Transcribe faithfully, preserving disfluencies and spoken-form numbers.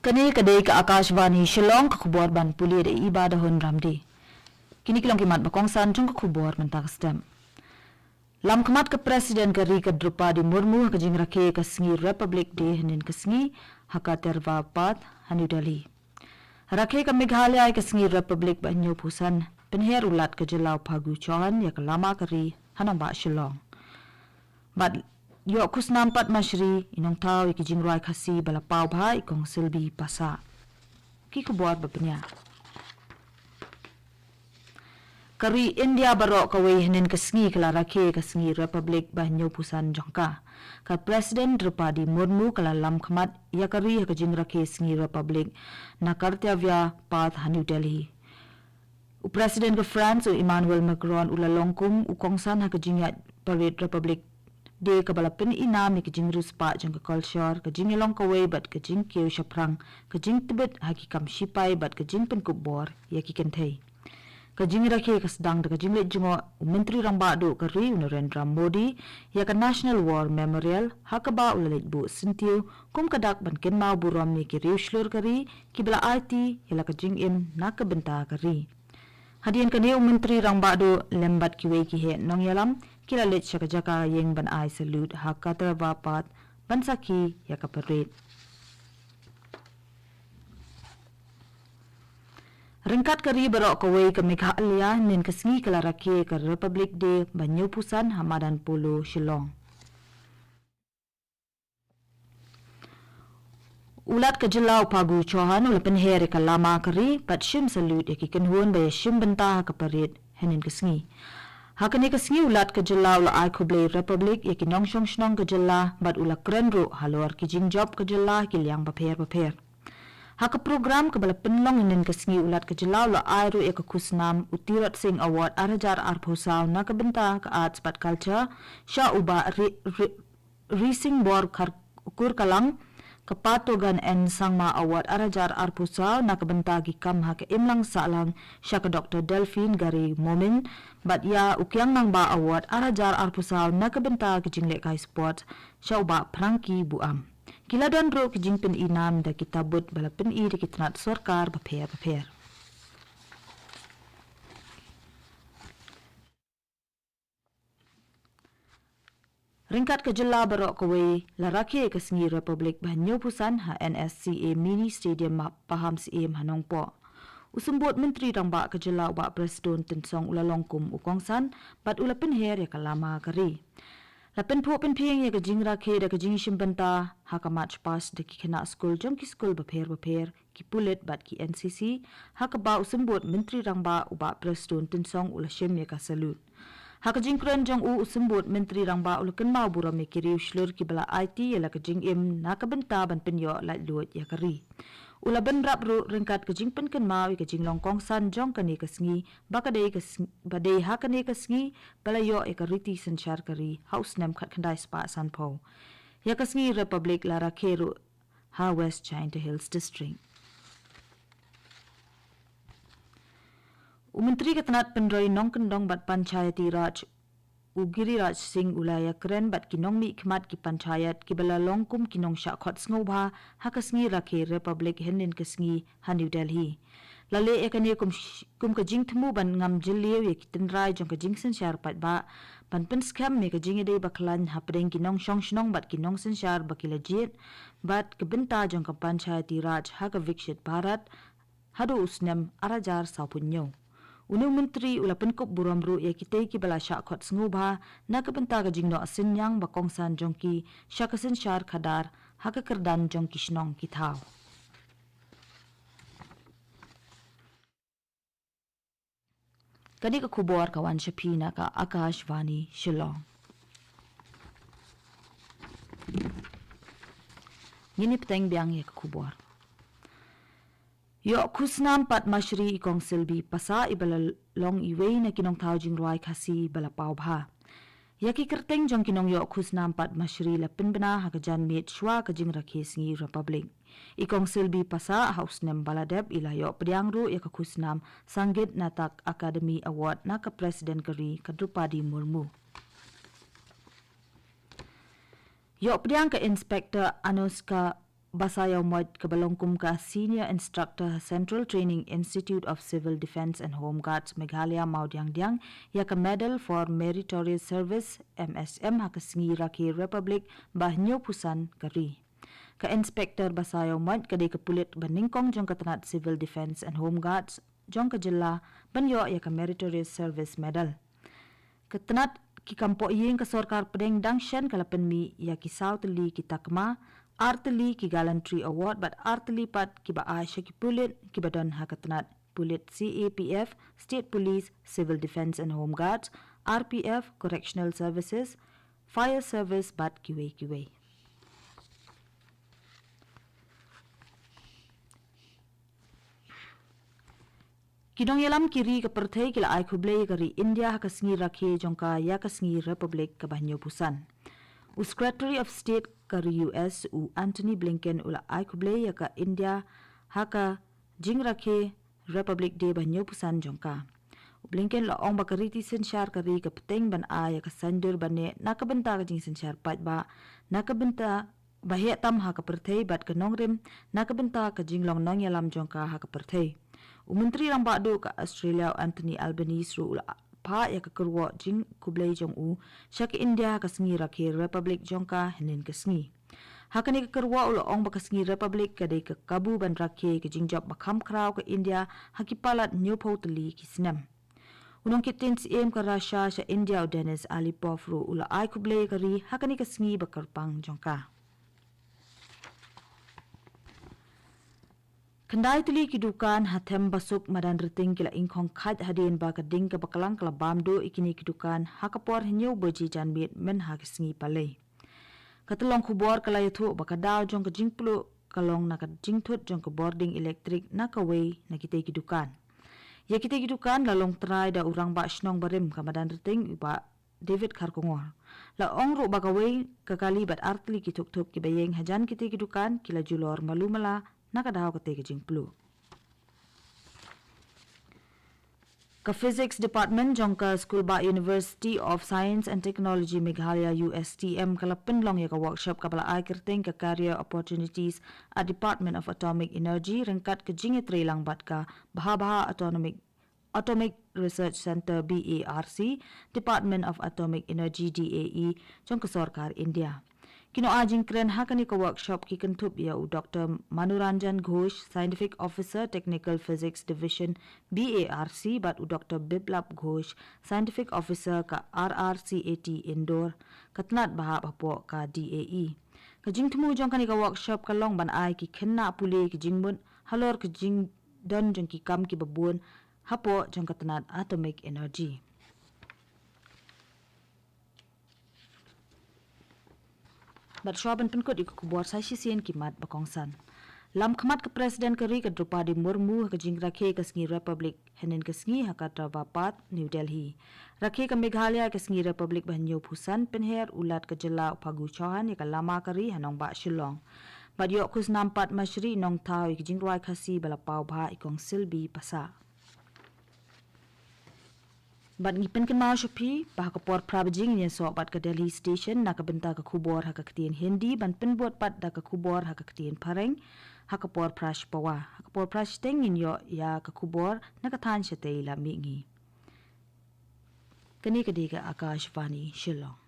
Kane ka dei ka Akashvani Shillong, ka khubor ban pule da i Iba Dahun Ramdi. Kine ki long ki mat ba kongsan jong ka khubor mynta ka step. Lamkhmat ka President ka ri ka Droupadi Murmu ha ka jingrakhe ka sngi Republic Day hynnin ka sngi ha ka Terva Park ha New Delhi. Rakhe ka Meghalaya ka sngi Republic ba hynñiewphew san, pynher u Lat ka jylla u Phagu Chauhan ïa ka lama ka ri ha nongbah Shillong. Bad ïoh khusnam Padma Shri i nongthaw ïa ki jingrwai Khasi ba la paw bha i Kong Silbi Passah. Ki khubor ba bniah. Ka ri India baroh kawei hynnin ka sngi ka la rakhe ka sngi Republic ba hynñiewphew san jong ka. Ka President Droupadi Murmu ka la lamkhmat ïa ka ri ha ka jingrakhe sngi Republic na Kartavya Path ha New Delhi. U President ka France u Emmanuel Macron u la long kum u kongsan ha ka jingïaid parade Republic Day kaba la pynïaid nam ïa ka jingriewspah jong ka culture, ka jingïalong kawei bad ka jingkiew shaphrang, ka jingtbit ha ki kam shipai bad ka jingpynkup bor ïa ki kynthei. Ka jingrakhe ka sdang da ka jingleit jngoh u Myntri Rangbah Duh ka ri u Narendra Modi ïa ka National War Memorial, ha kaba u la leit buh syntiew kum ka dak ban kynmaw burom ïa ki riewshlur ka ri kiba la aiti ïa la ka jingim na ka bynta ka ri. Hadien kane u Myntri Rangbah Duh lem bad kiwei ki heh nongïalam ki la leit sha ka jaka ïeng ban ai salute ha Kartavya Path ban sakhi ïa ka parade. Ryngkat ka ri baroh kawei, ka Meghalaya hynnin ka sngi ka la rakhe ka Republic Day ba hynñiewphew san ha Madan Polo Shillong. U Lat ka jylla u Phagu Chauhan u la pynher ïa ka lama ka ri bad shim salute ïa ki kynhun ba ïashim bynta ha ka parade hynnin ka sngi. Ha kane ka sngi u Lat ka jylla u la ai khublei Republic ïa ki nongshong shnong ka jylla bad u la kren ruh halor ki jingjop ka jylla ha ki liang bapher bapher. Ha ka program kaba la pynlong hynnin ka sngi u Lat ka jylla u la ai ruh ïa ka khusnam u Tirot Singh Award ar hajar arphew saw na ka bynta ka Arts bad Culture sha u Bah Ri, Ri, Rising Bor Khar Kurkalang, ka Patogan N Sangma Award ar hajar arphew saw na ka bynta ki kam ha ka imlang sahlang sha ka Doctor Delphine Gari Momin, bad ïa u Kiang Nangbah Award ar hajar arphew saw na ka bynta ki jinglehkai sport sha u Bah Frankie Buam. Ki la don ruh ki jingpynïaid nam da ki tabut ba la pynïaid da ki tnat sorkar bapher bapher. Ryngkat ka jylla baroh kawei la rakhe ka sngi Republic ba hynñiewphew san ha N S C A Mini Stadium ha Pahamsyiem ha Nongpoh. U Symbud Myntri Rangbah ka jylla u Bah Prestone Tynsong u la long kum u kongsan bad u la pynher ïa ka lama ka ri. La pynphuh pynphieng ïa ka jingrakhe da ka jingïashim bynta ha ka march past da ki khynnah skul jong ki skul bapher bapher, ki pulit bad ki N C C, ha kaba u Symbud Myntri Rangbah u Bah Prestone Tynsong u la shim ïa ka salute. Ha ka jingkren jong u, u Symbud Myntri Rangbah u la kynmaw burom ïa ki riewshlur kiba la aiti ïa la ka jingim na ka bynta ban pynïoh laitluid ïa ka ri. U la bynrap ruh ryngkat ka jingpynkynmaw ïa ka jinglong kongsan jong kane ka sngi ba ka dei ka sng-, ba dei ha kane ka sngi ba la ïoh ïa ka riti synshar ka ri ha u snem khatkhyndai spah sanphew. Ïa ka sngi Republic la rakhe ruh ha West Jaintia Hills District. U Myntri ka tnat pynroi nongkyndong bad Panchayati Raj, u Giriraj Singh u la ïakren bad ki nongmihkhmat ki panchayat kiba la long kum ki nongshah khot sngewbha ha ka sngi rakhe Republic hynnin ka sngi ha New Delhi. La leh ïa kane kum sh-, kum ka jingthmu ban ngam jylliew ïa ki tynrai jong ka jingsynshar paidbah, ban pynskhem ïa ka jingïadei bakhlaiñ hapdeng ki nongshong shnong bad ki nongsynshar ba ki la jied, bad ka bynta jong ka Panchayati Raj ha ka Viksit Bharat haduh u snem ar hajar sawphew hynñiew. Une u Myntri u la pynkup burom ruh ïa kitei kiba la shah khot sngewbha na ka bynta ka jingnoh synñiang ba kongsan jong ki sha ka synshar khadar ha ka kyrdan jong ki shnong ki thaw. Kane ka khubor ka wan sha phi na ka Akashvani Shillong. Ngin ïa bteng biang ïa ka khubor. Ïoh khusnam Padma Shri i Kong Silbi Passah iba la long iwei na ki nongthaw jingrwai Khasi ba la paw bha. Ïa ki kyrteng jong ki nongïoh khusnam Padma Shri la pynbna ha ka janmiet shuwa ka jingrakhe sngi Republic. I Kong Silbi Passah ha u snem ba la dep i la ïoh pdiang ruh ïa ka khusnam Sangeet Natak Akademi Award na ka President ka ri ka Droupadi Murmu. Ïoh pdiang ka Inspector Anushka Basaiawmoit kaba long kum ka Senior Instructor ha Central Training Institute of Civil Defence and Home Guards Meghalaya Mawdiangdiang ïa ka Medal for Meritorious Service, M S M, ha ka sngi rakhe Republic ba hynñiewphew san ka ri. Ka Inspector Basaiawmoit ka dei ka pulit ba nyngkong jong ka tnat Civil Defence and Home Guards jong ka jylla ban ïoh ïa ka Meritorious Service Medal. Ka tnat ki kam pohïing ka sorkar pdeng dang shen ka la pynmih ïa ki saw tylli ki takma, ar tylli ki Gallantry Award bad ar tylli pat kiba ai sha ki pulit kiba don ha ka tnat pulit C A P F, State Police, Civil Defence and Home Guards, R P F, Correctional Services, Fire Service bad kiwei kiwei. Ki nongïalam ki ri ka pyrthei ki la ai khublei ïa ka ri India ha ka sngi rakhe jong ka ïa ka sngi Republic kaba hynñiewphew san. U Secretary of State ka ri U S, u Antony Blinken, u la ai khublei ïa ka India ha ka jingrakhe Republic Day ba hynñiewphew san jong ka. U Blinken u la ong ba ka riti synshar ka ri ka pyrthei ban ai ïa ka saiñdur ba neh na ka bynta ka jingsynshar paidbah, na ka bynta ba heh tam ha ka pyrthei bad ka nongrim na ka bynta ka jinglong nongïalam jong ka ha ka pyrthei. U Myntri Rangbah Duh ka Australia, u Anthony Albanese, ruh u la phah ïa ka kyrwoh jingkhublei jong u sha ka India ha ka sngi rakhe Republic jong ka hynnin ka sngi. Ha kane ka kyrwoh u la ong ba ka sngi Republic ka dei ka kabu ban rakhe ka jingjop ba kham khraw ka India ha ki palat hynñiewphew tylli ki snem. U nongkit tien syiem ka Russia sha India, u Denis Alyapov, ruh u la ai khublei ïa ka ri ha kane ka sngi ba kyrpang jong ka. Khyndai tylli ki dukan ha Thembasuk, Madanrting ki la ingkhong khait hadien ba ka ding kaba klang ka la bam duh ïa kine ki dukan ha ka por hynñiew baje janmiet mynha ka sngi Palei. Ka tyllong khubor ka la ïathuh ba ka daw jong ka jingpluh ka long na ka jingthut jong ka bording elektrik na kawei na kitei ki dukan. Ïa kitei ki dukan la long trai da u Rangbah Shnong barim ka Madanrting, u Bah David Kharkongor. La ong ruh ba kawei ka kali bad ar tylli ki thukthuk kiba ïeng hajan kitei ki dukan ki la julor malu mala na ka daw katei ka jingpluh. Ka Physics Department jong ka School Bah University of Science and Technology Meghalaya, U S T M, ka la pynlong ïa ka workshop kaba la ai kyrteng ka Career Opportunities at Department of Atomic Energy ryngkat ka jingïatreilang bad ka Bhabha Atomic Atomic Research Centre, B A R C, Department of Atomic Energy, D A E, jong ka sorkar India. Ki nongai jingkren ha kane ka workshop ki kynthup ïa u Doctor Manuranjan Ghosh, Scientific Officer, Technical Physics Division, B A R C, bad u Doctor Biplab Ghosh, Scientific Officer ka R R C A T Indore, ka tnat ba hap hapoh ka D A E. Ka jingthmu jong kane ka workshop ka long ban ai ki khynnah pule ki jingmut halor ka jingdon jong ki kam kiba bun hapoh jong ka tnat atomic energy. Bad shuwa ban pynkut ïa ka khubor, sa shisien ki mat ba kongsan. Lam khmat ka President ka ri ka Droupadi Murmu ha ka jingrakhe ka sngi Republic hynnin ka sngi ha Khatrawala Park, New Delhi. Rakhe ka Meghalaya ka sngi Republic ba hynñiewphew san, pynher u Lat ka jylla u Phagu Chauhan ïa ka lama ka ri ha nongbah Shillong. Bad ïoh khusnam pat Mashri Nongthaw ïa ka jingrwai Khasi ba la paw bha i Kong Silbi Passah. Bad ngi pynkynmaw sha phi ba ha ka por phra baje ngin ïasoh bad ka Delhi Station na ka bynta ka khubor ha ka ktien Hindi, ban pynbud pat da ka khubor ha ka ktien Phareng ha ka por phra shi pawa. Ha ka por phra shiteng ngin ïoh ïa ka khubor na ka thaiñ shatei lammihngi. Kane ka dei ka Akashvani Shillong.